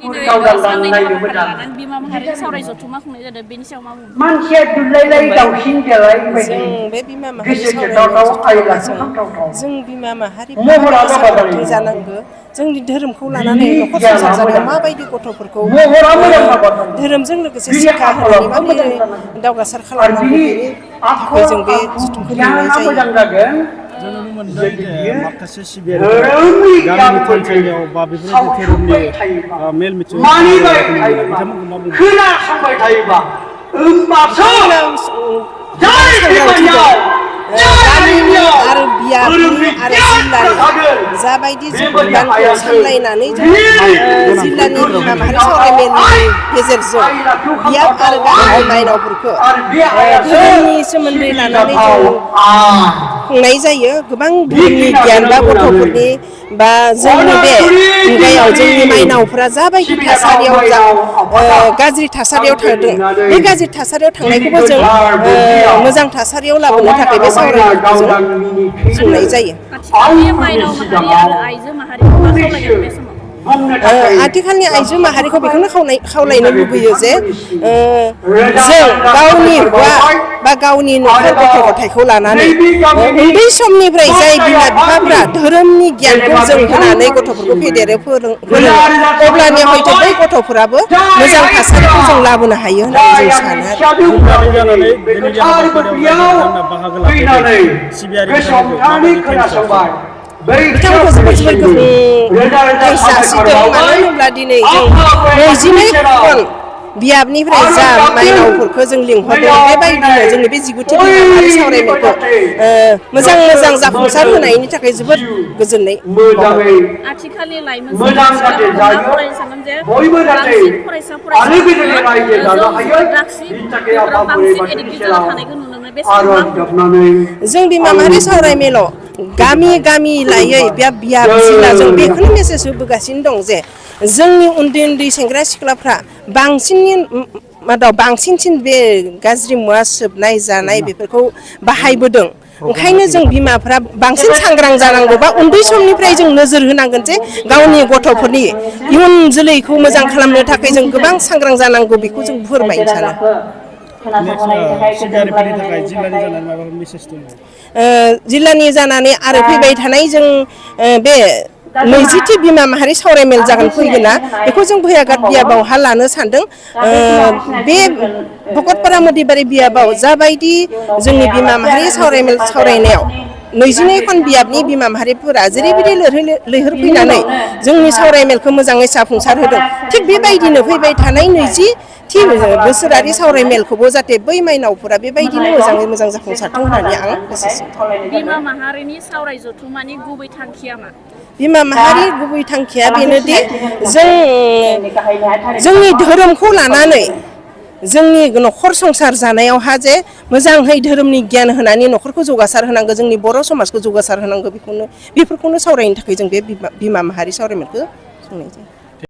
बिमा माहारिनि सावराय जथुमा खुंनाय जादों बेनि सायाव मा बुङो? मानसिया दुलायलाय दाउसिन देलाय जों बे बिमा माहारि सावरायनाय जथुमाखौ जों बिमा माहारिफोरा माबायदि सांग्रांथि जानांगौ जोंनि धोरोमखौ लानानै न'खर संसार जानायाव माबायदि गथ'फोरखौ धोरोमजों लोगोसे शिक्षा होनानै माबायदि दावगासार खालामनांगौ बेनि थाखाय जों बे जथुमखौ लिंनाय जायो। जों नुनो मोनदों जे माखासे सिबियारिफोरा गामिनि थानसालियाव बा बेफोरबायदि धोरोमनि मेल मिथिं खोनासंबाय थायोबा होमबासो सांग्रांथि दं गामिनि आरो बियाबनि आरो जिल्लानि जाबायदि जों बिबानखौ सामलायनानै जों जिल्लानि बिमा माहारि सावराय मेलनि गेजेरजों बियाब आरो गामिनि माइनावफोरखौ धोरोमनि सोमोन्दै लानानै जों खुंनाय जायो। गोबां धोरोमनि गियान बा गथ'फोरनि बा जोंनि बे मुगायाव जोंनि माइनावफोरा जाबायदि थासारियाव गाज्रि थासारियाव थांदों बे गाज्रि थासारियाव थांनायखौबो जों मोजां थासारियाव लाबोनो थाखाय बे सावरायनायखौ जों खुंनाय जायो। आथिखालनि माइनाव माहारि आरो आइजो माहारिखौ मा खावलायगोन बे समाव? आथिखालनि आइजो माहारिखौ बेखौनो खावलायनो लुबैयो जे जों गावनि हौवा बा गावनि न'खर गथ' गथायखौ लानानै उन्दै समनिफ्राय जाय बिमा बिफाफ्रा धोरोमनि गियानखौ जों होनानै गथ'फोरखौ फेदेरो फोरोङो अब्लानिया हयथ' बै गथ'फोराबो मोजां थासारिखौ जों लाबोनो हायो होननानै जों सानो आरो। बिथांमोनखौ जोबोद जासिदों मानो होनोब्ला दिनै जों 22 खन बियाबनिफ्राय जा माइनावफोरखौ जों लिंहरदों बेबायदिनो जोंनि बे 19थि बिमा माहारि सावरायमेलखौ मोजां जाफुंसार होनायनि थाखाय जोबोद गोजोननाय बावहरो। आथिखालनि लाइमोन सिख्लाफोरखौ मा फरायनो सानदों जे बांसिन फरायसा फरायसुलिफोरा जौ जुवा ड्राग्स बेफोराव बांसिन एडिक्टेड जाना थानायखौ नुनो मोनो बे समाव मा बुंगोन? जों बिमा माहारि सावरायमेलाव गामि लायै बियाब जिल्ला जों बेखौनो मेसेज होबोगासिनो दं जे जोंनि उन्दै सेंग्रा सिख्लाफ्रा बांसिनसिन बे गाज्रि मुवा सोबनाय जानाय बेफोरखौ बाहायबोदों। ओंखायनो जों बिमाफ्रा बांसिन सांग्रां जानांगौ बा उन्दै समनिफ्राय जों नोजोर होनांगोन जे गावनि गथ'फोरनि इयुन जोलैखौ मोजां खालामनो थाखाय जों गोबां सांग्रां जानांगौ बेखौ जों फोरमायनो सानो। जिल्लानि जानानै आरो फैबाय थानाय जों बे 20थि बिमा माहारि सावरायमेल जागोन फैगोना बेखौ जों भयाघाट बियाबावहा लानो सानदों। बे भकतपारा मदिबारि बियाबाव जाबायदि जोंनि बिमा माहारि सावरायमेल सावरायनायाव 22 खन बियाबनि बिमा माहारिफोरा जेरैबायदि लैहोर फैनानै जोंनि सावरायमेलखौ मोजाङै जाफुंसार होदों थिग बेबायदिनो फैबाय थानाय 20थि बोसोरारि सावरायमेलखौबो जाहाथे बै माइनावफोरा बेबायदिनो मोजां जाफुंसारथों होननानै आं बिमा माहारिनि सावराय जथुमानि गुबै थांखिया मा? बिमा माहारि गुबै थांखिया बेनोदि जोंनि धोरोमखौ लानानै जोंनि न'खर संसार जानायावहा जे मोजाङै धोरोमनि गियान होनानै न'खरखौ जौगासार होनांगौ जोंनि बर' समाजखौ जौगासार होनांगौ बेफोरखौनो सावरायनो थाखाय जों बे बिमा माहारि सावरायमेलखौ खुंनाय जायो।